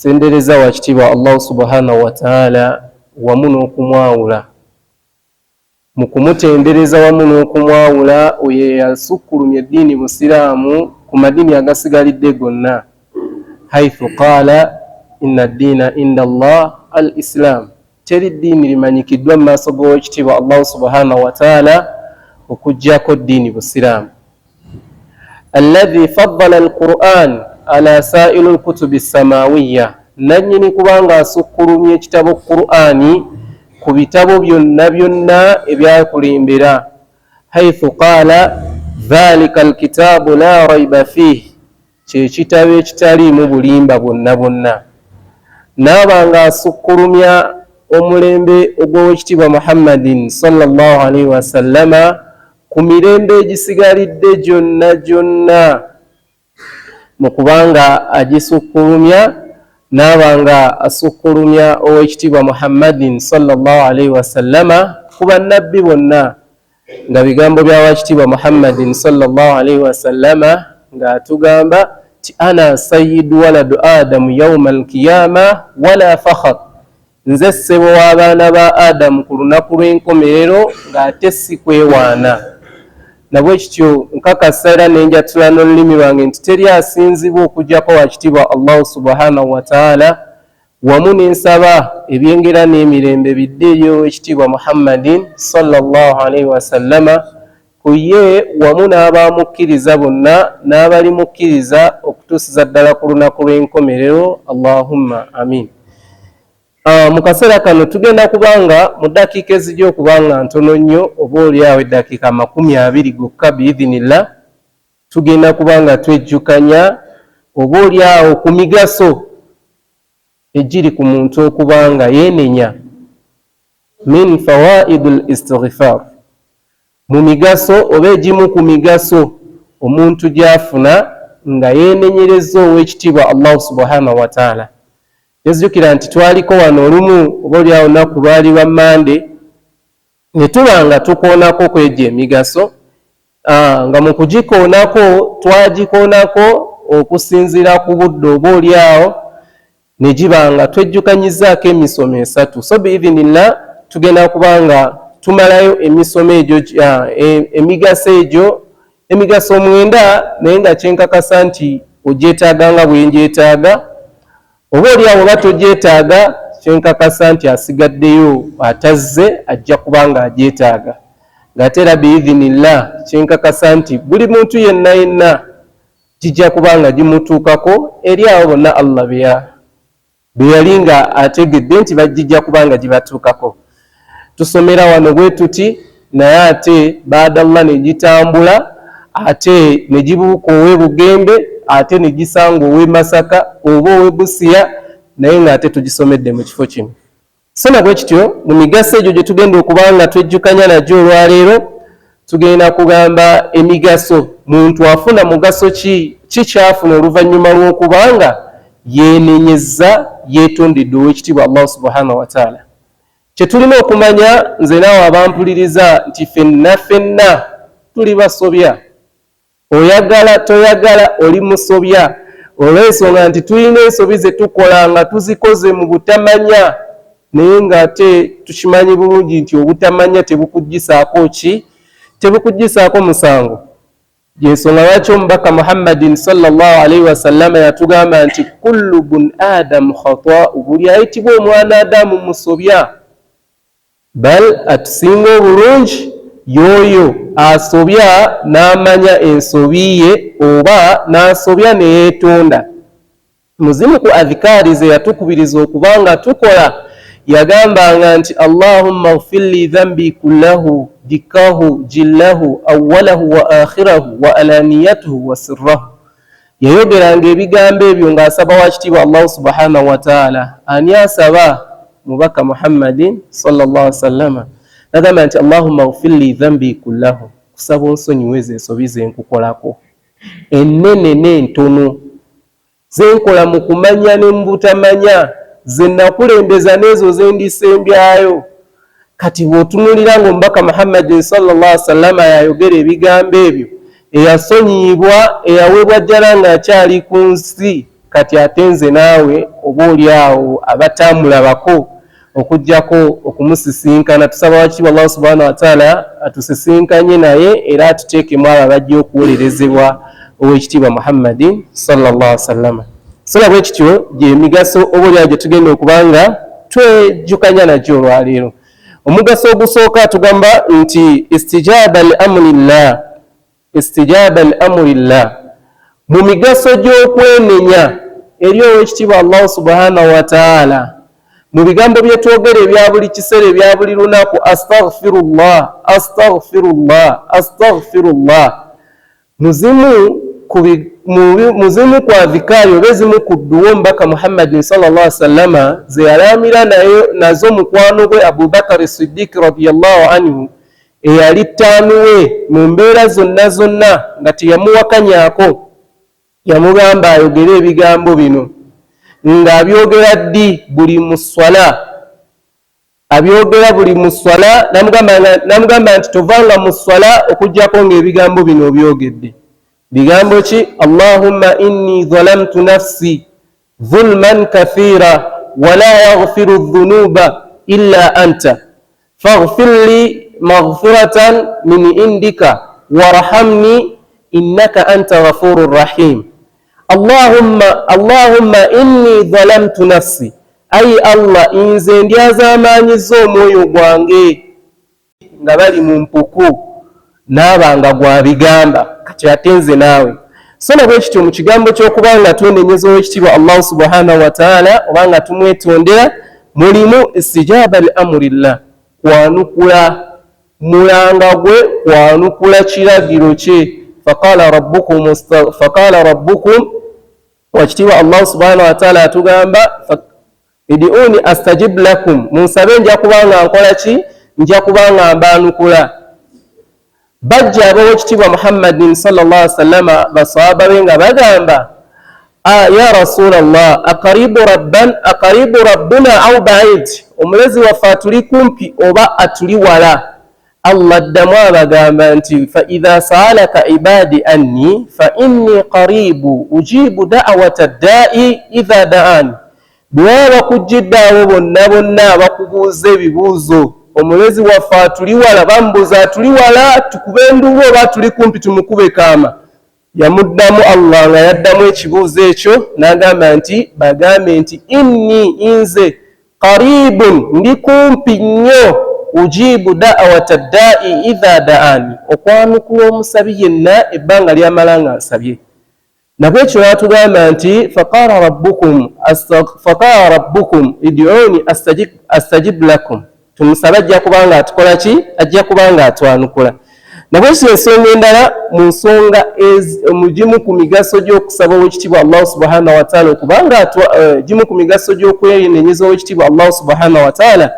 Sendereza wakitiibwa Allahu subhanahu wataala wamu n'okumwawula mu kumutendereza wamu n'okumwawula oyo eyasukkulumya eddiini busiraamu ku madiini agasigalidde gonna, haithu qaala inna ddiina inda Allah al Islam, teri ddiini limanyikiddwa mu maaso g'owekitiibwa Allahu subhanahu wataala okuggyako ddiini busiraamu. Alladhi faddala al-Qur'an ala sa'ilu al-kutubi samawiya, nannyini kubanga asukkulumya ekitabo Qur'ani ku bitabo byonna byonna ebyakulembera, haithu qaala dhalika alkitaabu la raiba fih, kyekitabo ekitaliimu bulimba bwonna bwonna. Naaba nga asukkulumya omulembe ogw'owekitiibwa Muhammadin sallallahu alaihi wasallama ku mirembe egisigalidde gyonna gyonna, mu kubanga agisukkulumya n'aba nga asukkulumya ow'ekitiibwa Muhammadin sallallahu alaihi wasallama ku bannabbi bonna, nga bigambo bya wakitiibwa Muhammadin sallallahu alaihi wasallama ng'atugamba ti ana sayyidu waladu adamu yauma alkiyama wala fakhar, nze ssebo w'abaana ba Adamu ku lunaku lw'enkomerero ng'ate si kwewaana. Nabwe kityo nkakasa era nenjatula n'olulimi lwange nti teri asinzibwa okuggyako wakitiibwa Allahu subhanahu wataala, wamu n'ensaba ebyengera n'emirembe bidde eri owekitiibwa Muhammadin sallallahu alaihi wasallama, ku ye wamu n'abamukkiriza bonna n'abalimukkiriza okutuusiza ddala ku lunaku lw'enkomerero. Allahumma amin. Mu kaseera kano tugenda kubanga mu ddakiika ezijja okubanga ntono nnyo, oba oliawo eddakiika 20 gokka biidhinillah, tugenda kubanga twejjukanya oba oliawo ku migaso egiri ku muntu okubanga yeenenya, min fawaidi l istighfar, mu migaso oba egimu ku migaso omuntu gy'afuna nga yeenenyereza ow'ekitiibwa Allahu subhanahu wataala. Nezijukira nti twaliko wano olumu oba oliawo lunaku lwali lwa Mande, ne tuba nga tukoonako kwegyo emigaso, nga mu kugikoonako twagikoonako okusinziira ku budde oba oliawo ne giba nga twejjukanyizaako emisomo esatu. So biidhinillah tugenda kuba nga tumalayo emisomo egyo, emigaso egyo, emigaso 9, naye nga kyenkakasa nti ogyetaaga nga bwe ngyetaaga, oba oliawo oba togyetaaga, kyenkakasa nti asigaddeyo atazze ajja kuba nga agyetaaga. Ng'ate era biidhinillah kyenkakasa nti buli muntu yenna yenna kijja kuba nga gimutuukako eri abo bonna Allah be yali nga ategedde nti bagijja kuba nga gibatuukako. Tusomera wano bwe tuti, naye ate baadallah ne gitambula, ate ne gibuuka ow'e Bugembe, ate ne gisanga ow'e Masaka oba ow'e Busia, naye ng'ate tugisomedde mu kifo kino. So nabwe kityo mu migaso egyo gye tugenda okuba nga twejjukanya nagyo olwaleero, tugenda kugamba emigaso muntu afuna mugaso ki, ki kyafuna oluvannyuma lw'okubanga yeenenyezza, yeetondedde ow'ekitiibwa Allahu subhanahu wataala. Kye tulina okumanya nze naawe abampuliriza nti ffenna ffenna tuli basobya. Oyagala toyagala oli musobya, olw'ensonga nti tulina ensobi ze tukola nga tuzikoze mu butamanya, naye ng'ate tukimanyi bulungi nti obutamanya tebukuggisaako ki, tebukuggisaako musango. Yensonga lwaki omubaka Muhammadin sallallahu alaihi wasallama yatugamba nti kullu bun adamu khata'u, buli ayitibwa omwana Adamu musobya, bal atusinga obulungi y'oyo asobya n'amanya ensobi ye oba n'asobya ne yeetonda. Mu zimu ku adhikaari ze yatukubiriza okuba nga tukola, yagambanga nti allahumma ghfirli dhambi kullahu dikkahu jillahu awwalahu wa akhirahu wa alaniyatuhu wa sirrahu. Yayogeranga ebigambo ebyo ng'asaba wakitiibwa Allahu subhanahu wataala. Ani asaba? Mubaka Muhammadin sallallahu alaihi wasallama. Nagamba nti allahumma ghfirli dhambi kullahu, kusaba onsonyiwe ezo ensobi zenkukolako ennene n'entono, zenkola mu kumanya ne mu butamanya, ze nakulembeza n'ezo zendisembyayo. Kati bw'otunuulira ng'omubaka Muhammadin sallallahu alaihi wasallama yayogera ebigambo ebyo, eyasonyiyibwa, eyaweebwa jjala ng'akyali ku nsi, Kati ate nze naawe oba oli awo abataamulabako okuggyako okumusisinkana, tusaba wakitiibwa Allahu subhanahu wataala atusisinkanye naye era atuteekemu abo abajja okuwolerezebwa owekitiibwa Muhammadin sallallahu alaihi wasallama. So na bwe kityo gyemigaso oba oli awo gye tugenda okuba nga twejjukanya nagyo olwaleero. Omugaso ogusooka tugamba nti istijaba li amrillah, istijaba li amrillah, mu migaso gy'okwenenya eri owekitiibwa Allahu subhanahu wataala mu bigambo bye twogera ebya buli kiseera ebya buli lunaku, astaghfirullah, astaghfirullah, astaghfirullah, muzimu ku adhikaari oba ezimu ku dduwa omubaka Muhammadin sallallahu alaihi wasallama ze yalaamira nazo mukwano gwe Abubakari Siddiiki radiyallahu anhu, eyali ttaanu we mu mbeera zonna zonna nga teyamuwakanyaako, yamugamba ayogere ebigambo bino. Ng'abyogera ddi? Buli mu sswala abyogera, buli mu sswala. Namugamba nti tovanga mu sswala okuggyako ng'ebigambo bino obyogedde. Bigambo ki? Allahumma inni zalamtu nafsi dhulman kathira wala yaghfiru dhunuba illa anta faghfir li maghfiratan min indika warhamni innaka anta ghafurur rahim. Allahumma, allahumma inni zalamtu nafsi, ayi Allah, nze ndyazaamaanyizza omwoyo gwange. Nga bali mu mpuku naaba nga gwabigamba, kati ate nze naawe. So na bwe kityo mu kigambo ky'okuba nga twenenyeza owekitiibwa Allahu subhanahu wataala oba nga tumwetondera, mulimu istijaba li amurillah, kwanukula mulanga gwe, kwanukula kiragiro kye. Faqala rabbukum, wakitiibwa Allahu subhanahu wataala atugamba idiuni astajib lakum, munsabe nja kuba nga nkola ki? Nja kuba nga mbaanukula. Bajja ab'owekitiibwa Muhammadin sallallahu alaihi wasallama, basahaba be, nga bagamba, ya Rasulallah, aqaribu rabban, aqaribu rabbuna au baid, omulezi waffe atuli kumpi oba atuli wala? Allah addamu abagamba nti fa idha saalaka ibadi anni fa inni qaribu ujibu da'wata ddai idha da'ani. Bwe baba bakujjidde abo bonna bonna abakubuuza ebibuuzo, omulezi waffe atuli wala, bamubuuza atuli wala tukube enduulu oba atuli kumpi tumukube kaama? Yamuddamu Allah nga yaddamu ekibuuzo ekyo n'agamba nti bagambe nti inni, nze, qaribun, ndi kumpi nnyo, ujibu da'wata ddai idha da'ani, okwanukula omusabi yenna ebbanga lyamala nga nsabye. Nabwekyo yatugamba nti faqala rabbukum id'uni astajib lakum, tumusabe ajja kubanga atukola ki? Ajja kubanga atwanukula. Nabwekyo ensonga endala mu nsonga mugimu ku migaso gy'okusaba owekitiibwa Allahu subhanahu wataala okubanga gimu ku migaso gy'okwenenyeza owekitiibwa Allahu subhanahu wataala,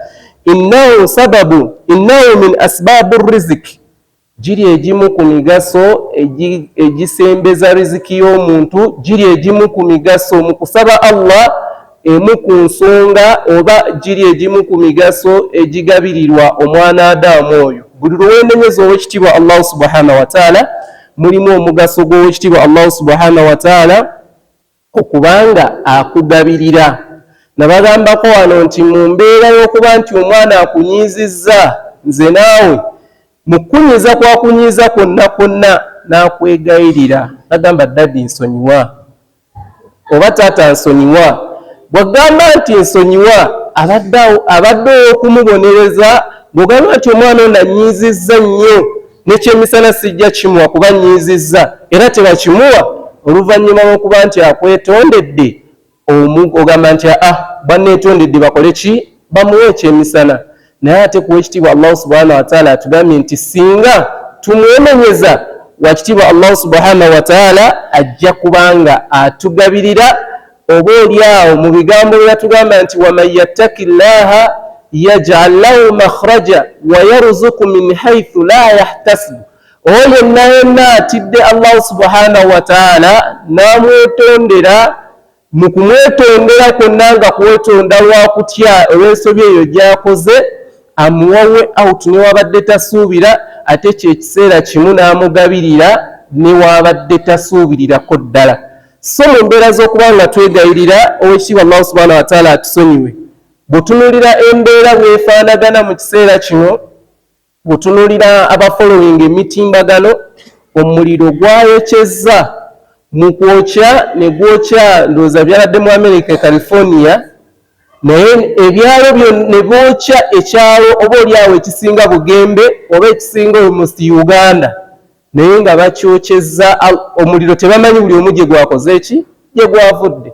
innahu sababu, innahu min asbabu riziki, giri egimu ku migaso egisembeza riziki y'omuntu, giri egimu ku migaso mu kusaba Allah, emu ku nsonga oba giri egimu ku migaso egigabirirwa omwana Adamu oyo. Buli lwe weenenyeza owekitiibwa Allahu subhanahu wataala, mulimu omugaso gw'owekitiibwa Allahu subhanahu wataala okubanga akugabirira. Nabagambako wano nti mu mbeera y'okuba nti omwana akunyiizizza, nze naawe, mu kunyiiza kwakunyiiza kwonna kwonna n'akwegayirira nagamba, "Daddy, nsonyiwa," oba "Taata, nsonyiwa." Bw'agamba nti nsonyiwa, abadde ow'okumubonereza bw'ogamba nti omwana ono anyiizizza nnyo, nekyemisana sijja kimuwa kuba nyiizizza, era tebakimuwa. Oluvannyuma lw'okuba nti akwetondedde, ogamba nti aa, banneetondedde, bakole ki? Bamuwe ekyemisana. Naye ate kuwa ekitiibwa Allahu subhanahu wataala atugambye nti singa tumwemenyeza, wakitiibwa Allahu subhanahu wataala ajja kubanga atugabirira. Oba oli awo mu bigambo bye yatugamba nti waman yattaki llaha yaj'al lahu makhraja wa yarzuku min haithu la yahtasibu, oyo yenna yenna atidde Allahu subhanahu wataala n'amwetondera, mu kumwetondera kwonna nga kwetonda lwakutya olw'ensobi eyo gy'akoze, amuwawe out newabadde tasuubira, ate kyekiseera kimu n'amugabirira newabadde tasuubirirako ddala. So mu mbeera z'okuba nga twegayirira Owekitiibwa Allahu subhanahu wataala atusonyiwe, bw'otunuulira embeera bw'efaanagana mu kiseera kino, bw'otunuulira abafollowing emitimbagano, omuliro gwayokyezza mu kwokya ne gwokya, ndowooza byabadde mu America e California, naye ebyalo ne bookya ekyalo oba oli awo ekisinga Bugembe oba ekisinga almost Uganda, naye nga bakyokyezza omuliro, tebamanyi buli omu gye gwakoze ki, gye gwavudde.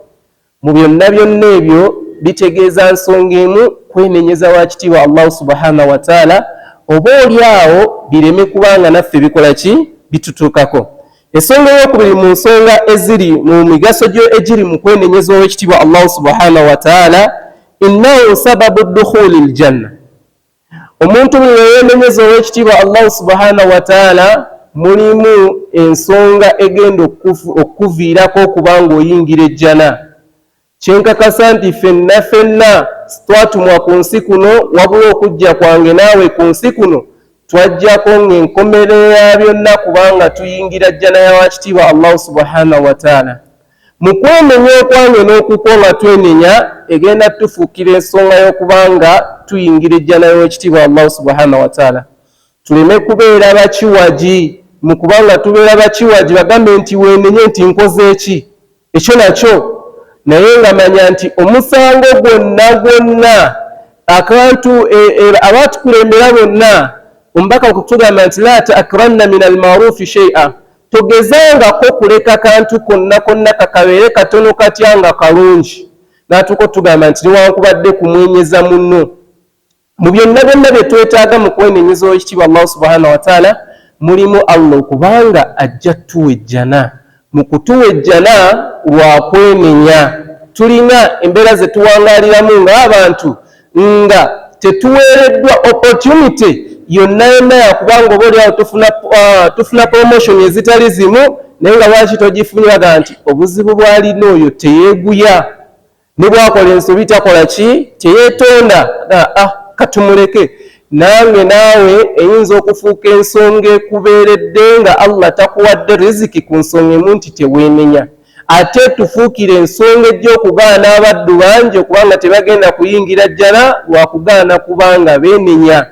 Mu byonna byonna ebyo bitegeeza nsonga emu, kwenenyeza wa kitiibwa Allahu subhanahu wataala, oba oli awo bireme kubanga naffe bikola ki, bitutuukako. Ensonga eyokubiri mu nsonga eziri mu migaso gyo egiri mu kwenenyeza owekitiibwa Allahu subhanahu wataala, innahu sababu dukhuli ljanna. Omuntu buli lweyenenyeza owekitiibwa Allahu subhanahu wataala, mulimu ensonga egenda okukuviirako okuba nga oyingira ejjana. Kyenkakasa nti ffenna ffenna twatumwa ku nsi kuno, wabula okujja kwange naawe ku nsi kuno twajjako ng'enkomerero ya byonna kubanga tuyingira jjana ya wakitiibwa Allahu subhanahu wataala. Mu kwenenya okwange n'okukwo nga twenenya, egenda tufuukira ensonga y'okubanga tuyingira ejjana y'owekitiibwa Allahu subhanahu wataala. Tuleme kubeera bakiwagi mu kubanga tubeera bakiwagi bagambe nti weenenye nti nkoze eki ekyo nakyo, naye nga manya nti omusango gwonna gwonna akantu abatukulembera bonna, omubaka okutugamba nti la taakranna min almarufi sheia, togezangako kuleka kantu konna konna kakabeere katono katya nga kalungi. N'atuuka otugamba nti newankubadde kumwenyeza munno. Mu byonna byonna bye twetaaga mu kwenenyeza owekitiibwa Allahu subhanahu wataala, mulimu Allah okubanga ajja tuwa ejjana. Mu kutuwa ejjana lwa kwenenya, tulina embeera ze tuwangaaliramu ng'abantu nga tetuweereddwa opportunity yonna yonna yakubanga oba oliawo tufuna promotion ezitali zimu, naye nga lwaki togifunye? Baga nti obuzibu bw'alina oyo teyeeguya, ne bwakola ensobi takola ki, teyeetonda. Ah, katumuleke. Nange naawe eyinza okufuuka ensonga ekubeeredde nga Allah takuwadde riziki ku nsonga emu nti teweenenya, ate tufuukire ensonga ejja okugaana abaddu bangi okubanga tebagenda kuyingira jjana lwakugaana kubanga beenenya.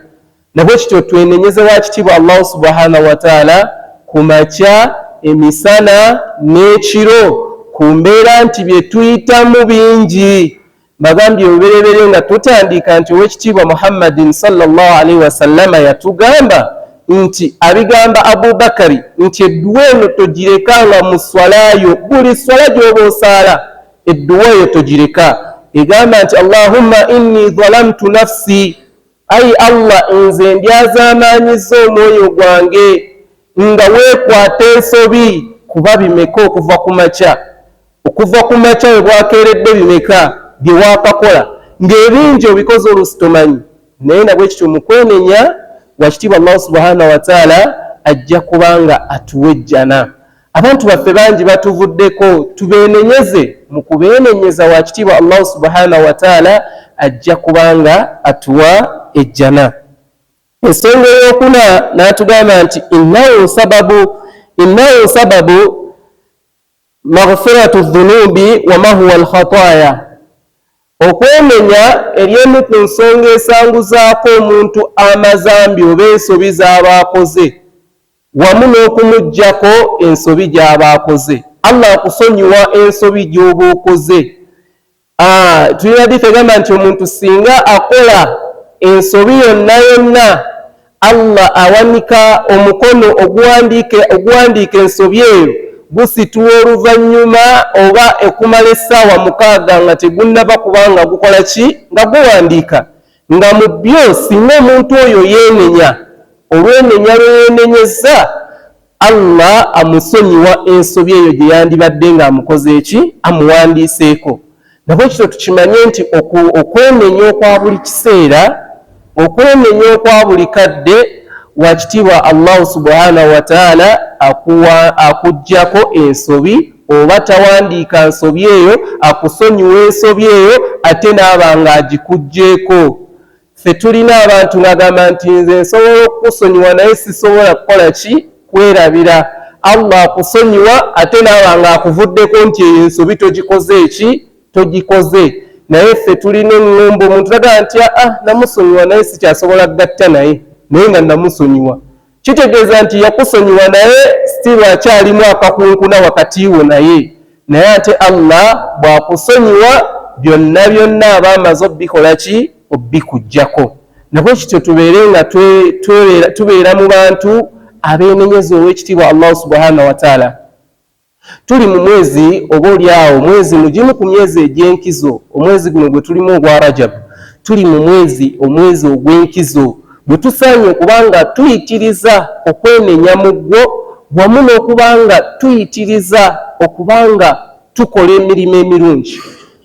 Nabwe kityo twenenyeze wakitiibwa Allahu subhanahu wataala ku makya, emisana n'ekiro, ku mbeera nti bye tuyitamu bingi. Bagambye olubereberye nga tutandika nti owekitiibwa Muhammadin sallallahu alaihi wasallama yatugamba nti, abigamba Abubakari nti edduwa eno togirekanga mu swalayo, buli swala gy'oba osaala edduwa eyo togireka, egamba nti allahumma inni zalamtu nafsi, ayi Allah, nze ndyazaamaanyizza omwoyo gwange. Nga weekwata ensobi, kuba bimeka okuva ku makya, okuva ku makya we bwakeeredde, bimeka bye waakakola ng'ebingi obikoze oluusi tomanyi. Naye nabwe kityo mu kwenenya wakitiibwa Allahu subhanahu wataala ajja kubanga atuwa ejjana. Abantu baffe bangi batuvuddeko, tubeenenyeze. Mu kubeenenyeza wakitiibwa Allahu subhanahu wataala ajja kubanga atuwa ejjana. Ensonga eyokuna n'atugamba nti innahu sababu maghfiratu dhunubi wa mahuwa alkhataya. Okwenenya eri emu ku nsonga esanguzaako omuntu amazambi oba ensobi z'aba akoze, wamu n'okumuggyako ensobi gy'aba akoze. Allah akusonyiwa ensobi gy'oba okoze. Tulina hadithi egamba nti omuntu singa akola ensobi yonna yonna, Allah awanika omukono oguwandiika ensobi eyo, gusitula oluvannyuma oba ekumala essaawa 6 nga tegunnaba kubanga gukola ki, nga guwandiika. Nga mu byo singa omuntu oyo yeenenya, olwenenya lwe yeenenyezza, Allah amusonyiwa ensobi eyo gye yandibadde ng'amukoze eki, amuwandiiseeko. Nabwe kityo tukimanye nti okwenenya okwa buli kiseera, okwenenya okwa buli kadde, wakitiibwa Allahu subhanahu wataala akuggyako ensobi oba tawandiika nsobi eyo, akusonyiwa ensobi eyo ate n'aba ng'agikuggyeeko. Ffe tulina abantu ng'agamba nti nze nsobola okukusonyiwa naye sisobola kukola ki, kwerabira. Allah akusonyiwa ate naaba nga akuvuddeko nti eyo ensobi togikoze eki togikoze. Naye ffe tulina eŋŋombo, omuntu nagamba nti aa namusonyiwa naye sikyasobola kugatta naye, naye nga namusonyiwa. Kitegeeza nti yakusonyiwa naye still akyalimu akakunkuna wakati wo naye. Naye ate Allah bw'akusonyiwa byonna byonna aba amaze obikola ki obikuggyako. Nabwe kityo tubeere nga tubeera mu bantu abeenenyeza ow'ekitiibwa Allah subhanahu wa ta'ala. Tuli mu mwezi oba oli awo mwezi mugimu ku myezi egy'enkizo, omwezi guno gwe tulimu ogwa Rajab, tuli mu mwezi omwezi ogw'enkizo bwe tusaanye okuba nga tuyitiriza okwenenya mu gwo, wamu n'okuba nga tuyitiriza okuba nga tukola emirimu emirungi.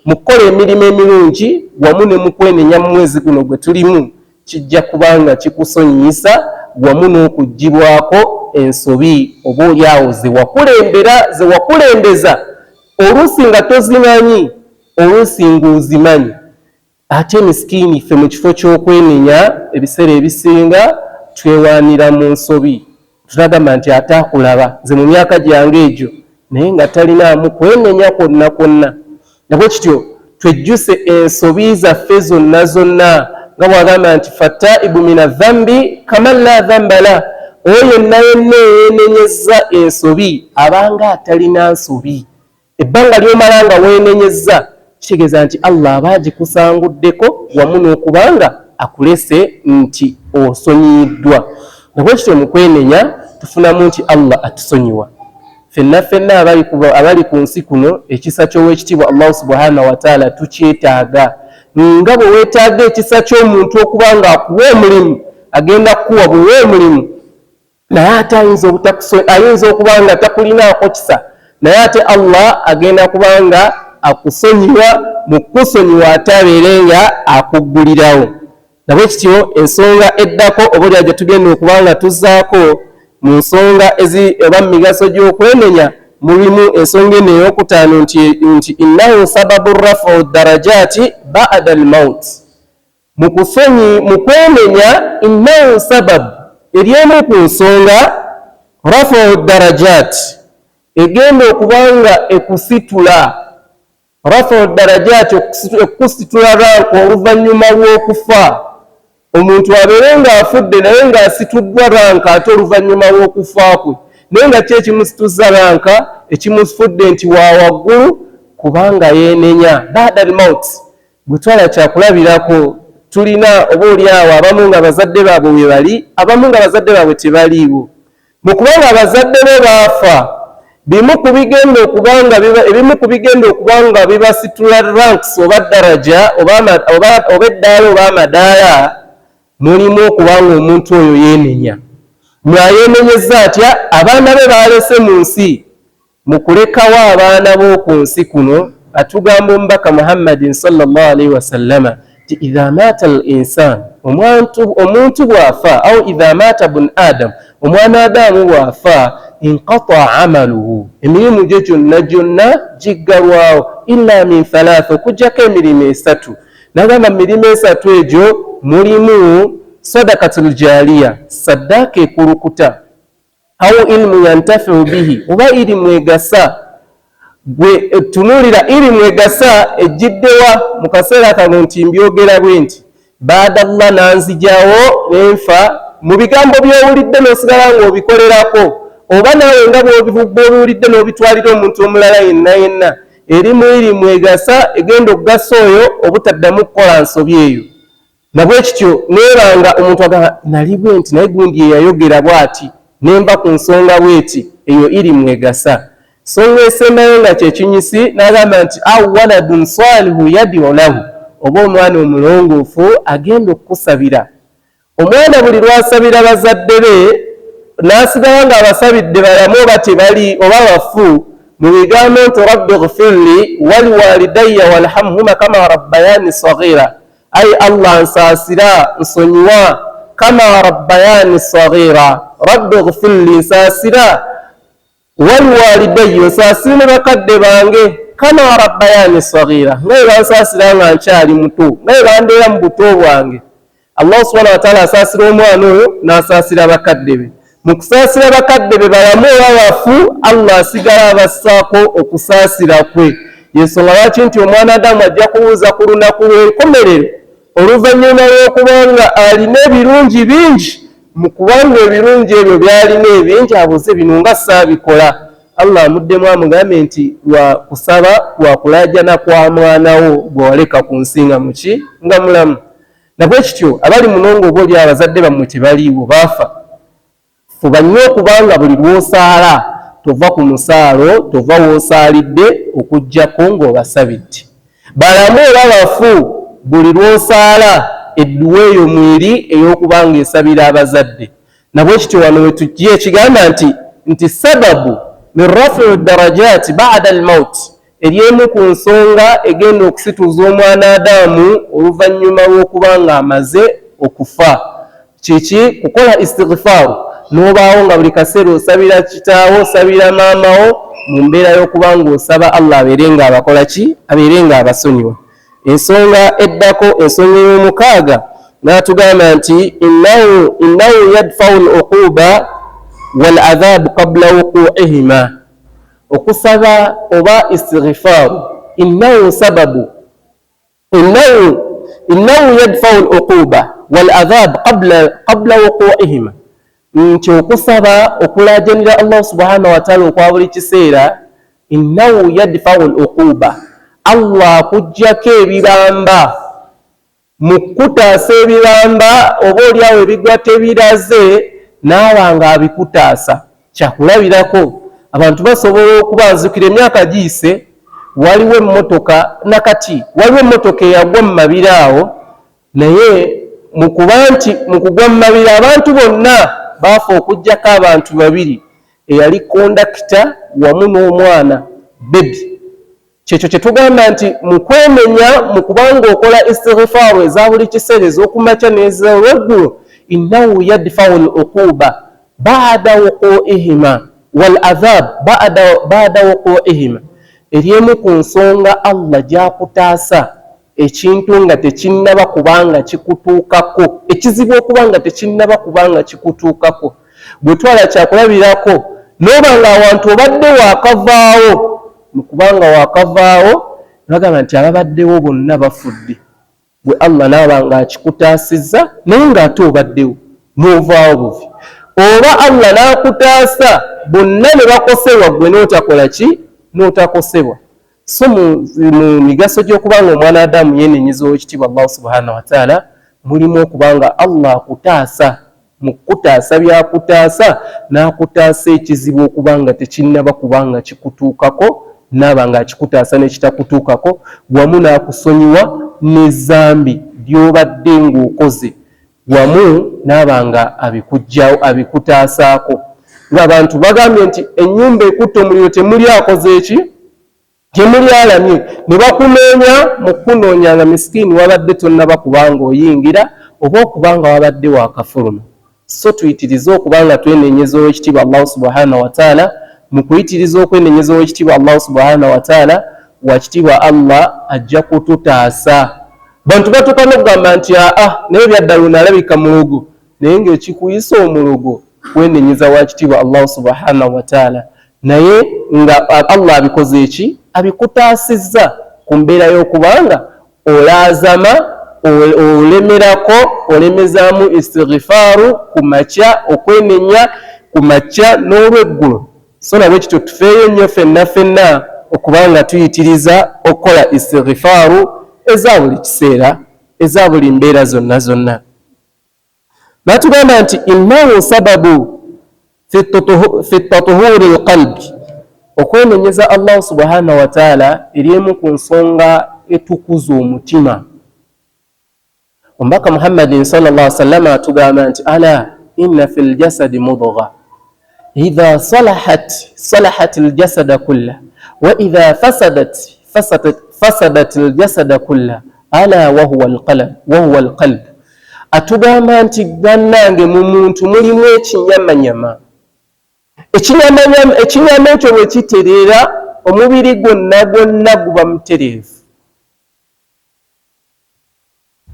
Mu kukola emirimu emirungi wamu ne mu kwenenya mu mwezi guno gwe tulimu, kijja kuba nga kikusonyiyisa wamu n'okuggyibwako ensobi oba oli awo ze wakulembera, ze wakulembeza, oluusi nga tozimanyi, oluusi ng'ozimanyi. Ate misikiini ffe mu kifo ky'okwenenya ebiseera ebisinga twewaanira mu nsobi. Tunagamba nti ate akulaba nze mu myaka gyange egyo, naye nga talinaamu kwenenya kwonna kwonna. Nabwe kityo twejjuse ensobi zaffe zonna zonna, nga bw'agamba nti fattaibu mina dhambi kaman la dhamba la, oyo yenna yenna eyeenenyezza ensobi abanga atalina nsobi. Ebbanga ly'omala nga weenenyezza kitegeeza nti Allah aba agikusanguddeko wamu n'okuba nga akulese nti osonyiyiddwa. Nabwe kityo mu kwenenya tufunamu nti Allah atusonyiwa. Ffenna ffenna abali ku nsi kuno ekisa ky'owekitiibwa Allah subhanahu wa ta'ala tukyetaaga. Nga bwe weetaaga ekisa ky'omuntu okuba nga akuwa omulimu, agenda kukuwa buwa omulimu, naye ate ayinza okuba nga takulinaako kisa, naye ate Allah agenda kuba nga akusonyiwa, mu kukusonyiwa ate abeere nga akuggulirawo. Nabwe kityo ensonga eddako oba oli gye tugenda okuba nga tuzzaako mu nsonga oba mu migaso gy'okwenenya, mulimu ensonga eno ey'okutaano nti innahu sababu rafu darajaati ba'da al-maut. Mu kwenenya innahu sababu eri emu ku nsonga rafu darajaati egenda okuba nga ekusitula, rafu darajaati ekusitula ranka oluvannyuma lw'okufa. Omuntu abeere ng'afudde naye ng'asituddwa ranka ate oluvannyuma lw'okufa kwe, naye nga ki ekimusituzza ranka ekimufudde nti wa waggulu? Kubanga yeenenya ba'da al-maut. Bwe twala kyakulabirako, tulina oba oli awo abamu nga bazadde baabwe we bali, abamu nga bazadde baabwe tebaliiwo. Mu kubanga abazadde be baafa, bimu ku bigenda okuba nga ebimu ku bigenda okuba nga bibasitula ranks oba daraja oba eddaala oba amadaala, mulimu okuba nga omuntu oyo yeenenya. Mwayeenenyezza atya? Abaana be baalese mu nsi. Mu kulekawo abaana b'oku nsi kuno, atugamba omubaka Muhammadin sallallahu alaihi wasallama nti idha maata al insan, omuntu bw'afa, au idha maata bun adam, omwana Adamu bw'afa, inqataa amaluhu, emirimu gye gyonna gyonna giggalwawo, illa min thalatha, okuggyako emirimu esatu. Nagamba mu mirimu esatu egyo mulimu sadakatul jaliya, saddaaka ekulukuta, au ilmu yantafiu bihi, oba ilimu egasa. Gwe tunuulira ilimu egasa ejjiddewa mu kaseera kano nti mbyogera bwe nti baadallah nanzijawo nenfa mu bigambo by'owulidde n'osigala ng'obikolerako, oba naawe nga bw'obiwulidde n'obitwalira omuntu omulala yenna yenna. Erimu irimu egasa egenda okugasa oyo obutaddamu kukola nsobi eyo. Nabwe kityo neebanga omuntu agamba nali bwe nti naye gundi eyayogera bw'ati nenva ku nsonga bw'eti, eyo irimu egasa. Nsonga esembayo nga kyekinyisi n'agamba nti au waladun salihu yadiu lahu, oba omwana omulongoofu agenda okukusabira. Omwana buli lw'asabira bazadde be n'asigala ng'abasabidde balamu oba tebali oba bafu, mu bigambo nti rabbi ghfirli waliwalidayya walhamhuma kama rabbayani saghira, ai Allah nsaasira nsonyiwa, kama rabbayani saghira, rabbi ghfirli nsaasira, waliwalidayya nsaasire ne bakadde bange, kama rabbayani saghira, nga bwe bansaasira nga nkyali muto, nga bwe bandeera mu buto bwange. Allah subhanahu wa ta'ala asaasira omwana oyo n'asaasira bakadde be. Mu kusaasira bakadde be balamu oba bafu, Allah asigala abassaako okusaasira kwe. Yensonga lwaki nti omwana Adamu ajja kubuuza ku lunaku lw'enkomerero oluvannyuma lw'okuba nga alina ebirungi bingi, mu kubanga ebirungi ebyo by'alina ebingi abuuze bino nga saabikola. Allah amuddemu amugambe nti lwa kusaba lwa kulaajana kwa mwana wo gwe waleka ku nsi nga muki nga mulamu. Na bwe kityo abali muno ng'oba oli abazadde bammwe tebaliiwo baafa, fuba nnyo okubanga buli lw'osaala tova ku musaalo, tova w'osaalidde okuggyako ng'obasabidde. Balamu oba bafu, buli lw'osaala edduwa eyo mweri ey'okuba ng'esabira abazadde. Na bwe kityo wano we tujja ekigamba nti nti sababu min rafiu darajaati bada almaut, eri emu ku nsonga egenda okusituza omwana Adamu oluvannyuma lw'okuba ng'amaze okufa. Kiki? Kukola istighfaaru, n'obaawo nga buli kaseera osabira kitaawo, osabira maamawo mu mbeera y'okuba ng'osaba Allah abeere ng'abakola ki? Abeere ng'abasonyiwa. Ensonga eddako, ensonga ey'omukaaga, n'atugamba nti innahu innahu yadfau al-uquba wal adhabu qabla wuqu'ihima. Okusaba oba istighfaaru innahu sababu innahu innahu yadfau al-uquba wal adhab qabla qabla wuqu'ihima, nti okusaba okulaajanira Allah subhanahu wa ta'ala okwa buli kiseera, innahu yadfau al-uquba, Allah akuggyako ebibamba mu kukutaasa ebibamba oba oliawo ebigwa tebiraze n'aba nga abikutaasa. Kyakulabirako, abantu basobola okuba nzukira emyaka giyise waliwo emmotoka nakati waliwo emmotoka eyagwa mu mabira awo, naye mu kuba nti mu kugwa mu mabira abantu bonna baafa okuggyako abantu babiri, eyali kondakita wamu n'omwana bebi. Kyekyo kye tugamba nti mu kwemenya, mu kubanga okola istighfaaru eza buli kiseera ez'okumakya n'ez'olweggulo, innahu yadfau l uquba bada wuquihima wal adhab bada wuquihima, eri emu ku nsonga Allah gy'akutaasa ekintu nga tekinnaba kubanga kikutuukako, ekizibu okuba nga tekinnaba kubanga kikutuukako. Bwe twala kyakulabirako n'oba nga awantu obadde waakavaawo, mu kubanga waakavaawo bagamba nti ababaddewo bonna bafudde, gwe Allah n'aba nga akikutaasizza naye ng'ate obaddewo n'ovaawo buvi, oba Allah n'akutaasa bonna ne bakosebwa gwe n'otakola ki, n'otakosebwa. So mu migaso gy'okuba nga omwana Adamu yeenenyeza ow'ekitiibwa Allah subhanahu wataala mulimu okuba nga Allah akutaasa, mu kukutaasa byakutaasa n'akutaasa ekizibu okuba nga tekinnaba kuba nga kikutuukako, n'aba nga akikutaasa n'ekitakutuukako, wamu n'akusonyiwa n'ezambi ly'obadde ng'okoze, wamu n'aba nga abikuggyawo abikutaasaako. Ng'abantu bagambye nti ennyumba ekutte omuliro temuli akoze eki, temuli alamye, ne bakunoonya mu kukunoonya nga misikiini wabadde tonnaba kubanga oyingira oba okuba nga wabadde wakafuluma. So tuyitirize okuba nga twenenyeza ow'ekitiibwa Allahu subhanahu wataala. Mu kuyitiriza okwenenyeza ow'ekitiibwa Allahu subhanahu wataala, wakitiibwa Allah ajja kututaasa. Bantu batuuka n'okugamba nti aa naye byaddala ono alabika mulogo, naye ng'ekikuyisa omulogo kwenenyeza wakitiibwa Allahu subhanahu wataala, naye nga Allah abikoze eki, abikutaasizza ku mbeera y'okubanga olaazama olemerako olemezaamu istighfaaru ku makya, okwenenya ku makya n'olweggulo. So nabwe kityo tufeeyo nnyo ffenna ffenna okuba nga tuyitiriza okukola istighfaaru eza buli kiseera, eza buli mbeera zonna zonna. N'atugamba nti innahu sababu fi tatuhuri lqalbi, okwenenyeza Allahu subhanahu wataala eri emu ku nsonga etukuza omutima. Omubaka Muhammadin sallallahu alaihi wasallam atugamba nti ala inna fi ljasadi mudgha idha salahat salahat ljasada kulla wa idha fasadat fasadat ljasada kulla ala wahuwa alqalb. Atugamba nti bannange mu muntu mulimu ekinyamanyama, ekinyama ekyo bwe kitereera omubiri gwonna gwonna guba mutereevu.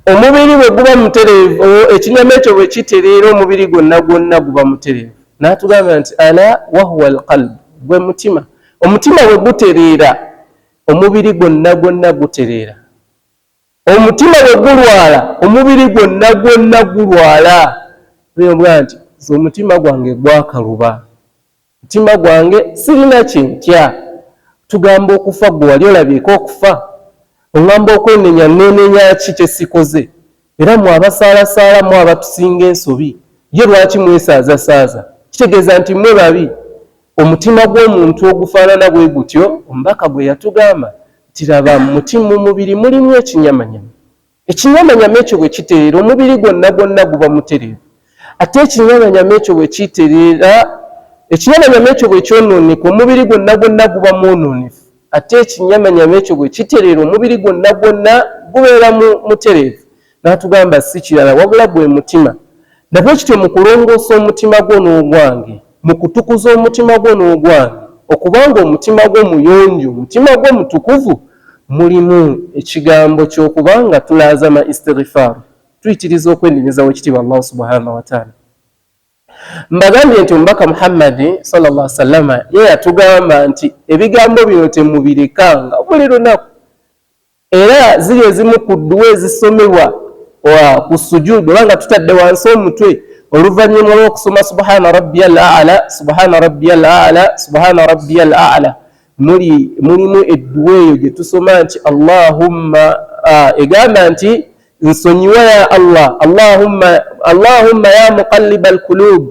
Omubiri bwe guba mutereevu, ekinyama ekyo bwe kitereera omubiri gwonna gwonna guba mutereevu. N'atugamba nti ala wahuwa alqalb, gwe mutima. Omutima bwe gutereera, omubiri gwonna gwonna gutereera. Omutima bwe gulwala, omubiri gwonna gwonna gulwala. Bwa nti omutima gwange gwakaluba, mutima gwange sirina kyentya. Tugamba okufa, gwe wali olabyeko okufa? Oŋŋamba okwenenya, neenenya ki kye sikoze? Era mwe abasaalasaala, mwe abatusinga ensobi, ye lwaki mwesaazasaaza? Kitegeeza nti mmwe babi. Omutima gw'omuntu ogufaanana bwe gutyo, omubaka gwe yatugamba nti laba, mu mubiri mulimu ekinyamanyama. Ekinyamanyama ekyo bwe kitereera, omubiri gwonna gwonna guba mutereevu. Ate ekinyamanyama ekyo bwe kitereera, ekinyamanyama ekyo bwe kyonooneka, omubiri gwonna gwonna guba mwonoonefu. Ate ekinyamanyama ekyo bwe kitereera, omubiri gwonna gwonna gubeera mutereevu. N'atugamba si kirala wabula gwe mutima. Na bwe kityo mu kulongoosa omutima gwo n'ogwange, mu kutukuza omutima gwo n'ogwange, okubanga omutima gwo muyonjo, omutima gwo mutukuvu, mulimu ekigambo ky'okubanga tulaazama istighfaaru, tuyitiriza okwenenyeza w'ekitiibwa Allah subhanahu wa ta'ala. Mbagambye nti omubaka Muhammadi sallallahu alaihi wasallama ye yatugamba nti ebigambo bino temubirekanga buli lunaku. Era ziri ezimu ku dduwa ezisomebwa ku sujudu, oba nga tutadde wansi omutwe oluvannyuma lw'okusoma subhana rabbiyal a'la, subhana rabbiyal a'la, subhana rabbiyal a'la, mulimu edduwa eyo gye tusoma nti Allahumma, egamba nti nsonyiwa ya Allah, Allahumma, Allahumma ya muqallibal qulub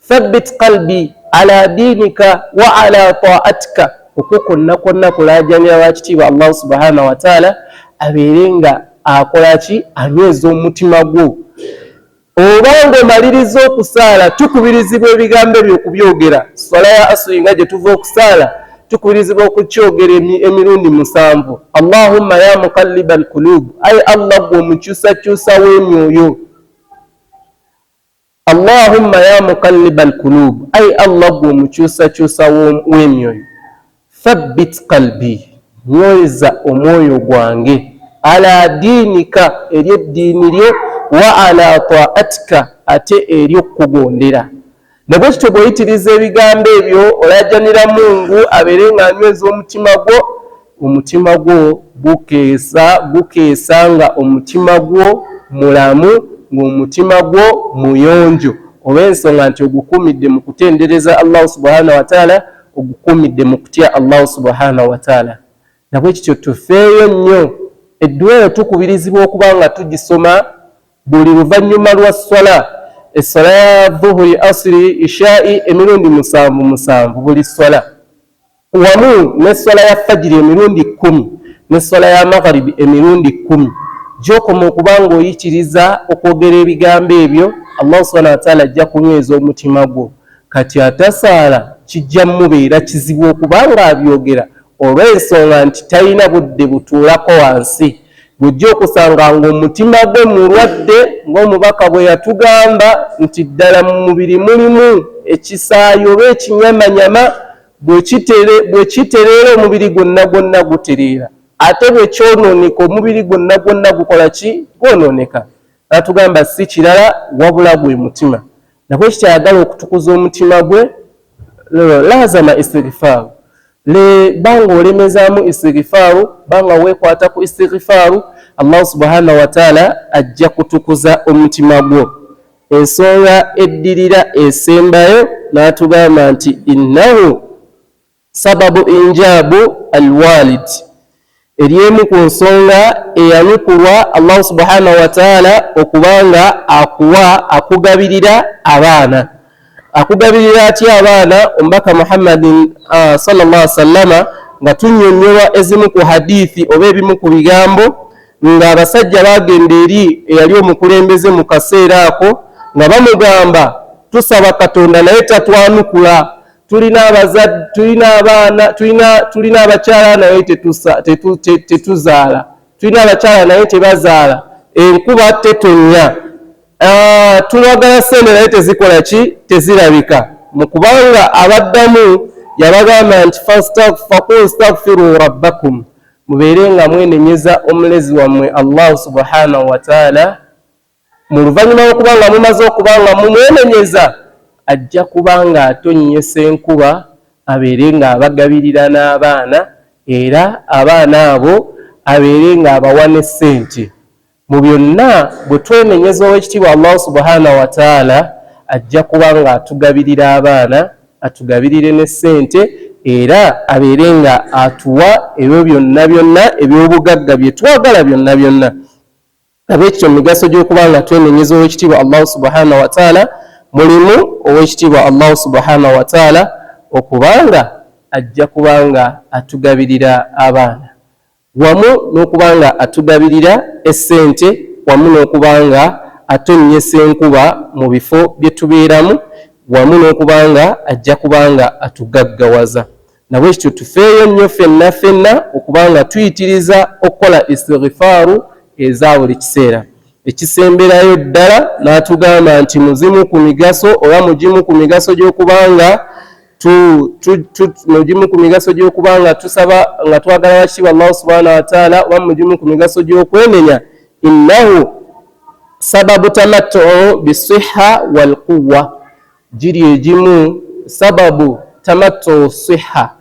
thabbit qalbi ala dinika wa ala ta'atika. Okwo kwonna kwonna kulaajanira wakitiibwa Allah subhanahu wa ta'ala abeere nga akola ki? Anyweza omutima gwo. Obanga omaliriza okusaala, tukubirizibwa ebigambo ebyo okubyogera. Swala ya asuri nga gye tuva okusaala, tukubirizibwa okukyogera emirundi 7. Allahumma ya muqallibal qulub, ayi Allah gwe omukyusakyusa w'emyoyo. Allahumma ya muqallibal qulub, ayi Allah gwe omukyusakyusa w'emyoyo, thabbit qalbi, nyweza omwoyo gwange, ala diinika, eri eddiini lyo, wa ala ta'atika, ate eri okukugondera. Ne bwe kityo bw'oyitiriza ebigambo ebyo, olajanira Mungu abeere ng'anyweza omutima gwo. Omutima gwo gukeesa nga omutima gwo mulamu, ng'omutima gwo muyonjo, olw'ensonga nti ogukuumidde mu kutendereza Allah subhanahu wa ta'ala, ogukuumidde mu kutya Allah subhanahu wa ta'ala. Na bwe kityo tufeeyo nnyo. Edduwa eyo tukubirizibwa okuba nga tugisoma buli luvannyuma lwa swala, esswala ya dhuhuri, asiri, ishai, emirundi 7 7 buli swala, wamu n'esswala ya fajiri emirundi 10, n'esswala ya magharibi emirundi 10. Gy'okoma okuba ng'oyitiriza okwogera ebigambo ebyo, Allah subhanahu wa ta'ala ajja kunyweza omutima gwo. Kati atasaala kijja mubeera kizibu okuba ng'abyogera, olw'ensonga nti talina budde butuulako wansi. Bw'ojja okusanga ng'omutima gwe mulwadde, ng'omubaka bwe yatugamba nti ddala mu mubiri mulimu ekisaayi oba ekinyamanyama, bwe kitereera omubiri gwonna gwonna gutereera, ate bwe kyonooneka omubiri gwonna gwonna gukola ki? Gwonooneka. N'atugamba si kirala wabula gwe mutima. Na bwe kityo ayagala okutukuza omutima gwe, laazama istighfaaru, le banga olemezaamu istighfaaru, banga weekwata ku istighfaaru, Allah subhanahu wa ta'ala ajja kutukuza omutima gwo. Ensonga eddirira esembayo n'atugamba nti innahu sababu injabu alwalid, eri emu ku nsonga eyanukulwa Allah subhanahu wa ta'ala okubanga akuwa, akugabirira abaana. Akugabirira atya abaana? Omubaka Muhammadin sallallahu alaihi wasallama nga tunnyonnyolwa ezimu ku hadithi oba ebimu ku bigambo, ng'abasajja bagenda eri eyali omukulembeze mu kaseera ako, nga bamugamba tusaba Katonda naye tatwanukula, tulina abazadde, tulina abaana, tulina abakyala naye tetuzaala, tulina abakyala naye tebazaala, enkuba tetonnya, tulwagala ssente naye tezikola ki? Tezirabika. Mu kubanga abaddamu yabagamba nti faqul staghfiru rabbakum, mubeere nga mwenenyeza omulezi wammwe Allah subhanahu wa ta'ala. Mu luvannyuma lw'okuba nga mumaze okuba nga mumwenenyeza, Ajja kuba nga atonnyesa enkuba, abeere ng'abagabirira n'abaana, era abaana abo abeere ng'abawa ne ssente. Mu byonna bwe twenenyeza Owekitiibwa Allahu subhanahu wataala, ajja kuba ng'atugabirira abaana, atugabirire ne ssente, era abeere nga atuwa ebyo byonna byonna eby'obugagga bye twagala byonna byonna. Nabwekityo mu migaso gy'okuba nga twenenyeza Owekitiibwa Allahu subhanahu wataala mulimu Owekitiibwa Allahu subhanahu wataala okubanga ajja kuba nga atugabirira abaana, wamu n'okuba nga atugabirira essente, wamu n'okuba nga atonnyesa enkuba mu bifo bye tubeeramu, wamu n'okuba nga ajja kuba nga atugaggawaza. Nabwekityo tufeeyo nnyo ffenna ffenna okuba nga tuyitiriza okukola istighfaaru eza buli kiseera. Ekisemberayo ddala, n'atugamba nti muzimu ku migaso oba mugimu ku migaso gy'okubanga mugimu ku migaso gy'okuba nga tusaba nga twagala wakitiibwa Allahu subhanahu wataala, oba mugimu ku migaso gy'okwenenya, innahu sababu tamattuu bisiha walquwa. Giri egimu sababu tamattuu siha,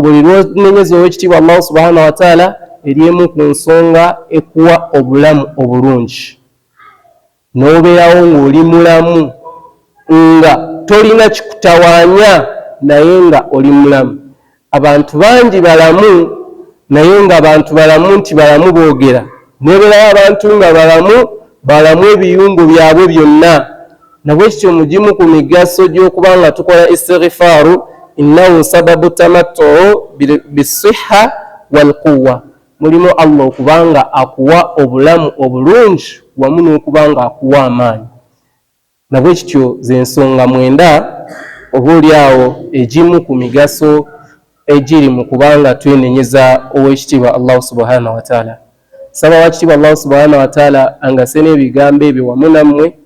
buli lwonenyeza Owekitiibwa Allahu subhanahu wataala, eri emu ku nsonga ekuwa obulamu obulungi, n'obeerawo ng'oli mulamu nga tolina kikutawaanya, naye nga oli mulamu. Abantu bangi balamu, naye nga abantu balamu nti balamu boogera, nebeerawo abantu nga balamu, balamu ebiyungo byabwe byonna. Nabwekityo mugimu ku migaso gy'okuba nga tukola istighfaaru, innahu sababu tamattuu bisiha walquwa, mulimu Allah okuba nga akuwa obulamu obulungi wamu n'okuba nga akuwa amaanyi. Nabwekityo z'ensonga 9 oba oli awo egimu ku migaso egiri mu kubanga twenenyeza Owekitiibwa Allahu subhanahu wataala. Saba wakitiibwa Allahu subhanahu wataala angase n'ebigambo ebyo wamu nammwe,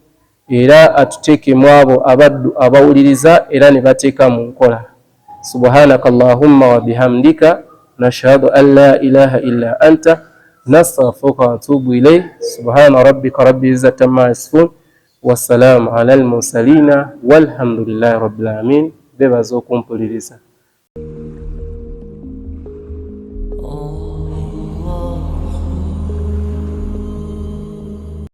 era atuteeke mu abo abaddu abawuliriza era ne bateeka mu nkola. Subhanaka allahumma wa bihamdika, nashhadu an la ilaha illa anta, nastaghfiruka wa atubu ilayk. Subhana rabbika rabbil izzati amma yasifun, wassalaamu ala almursalina, walhamdulillahi rabbil alamin. Bebaza okumpuliriza.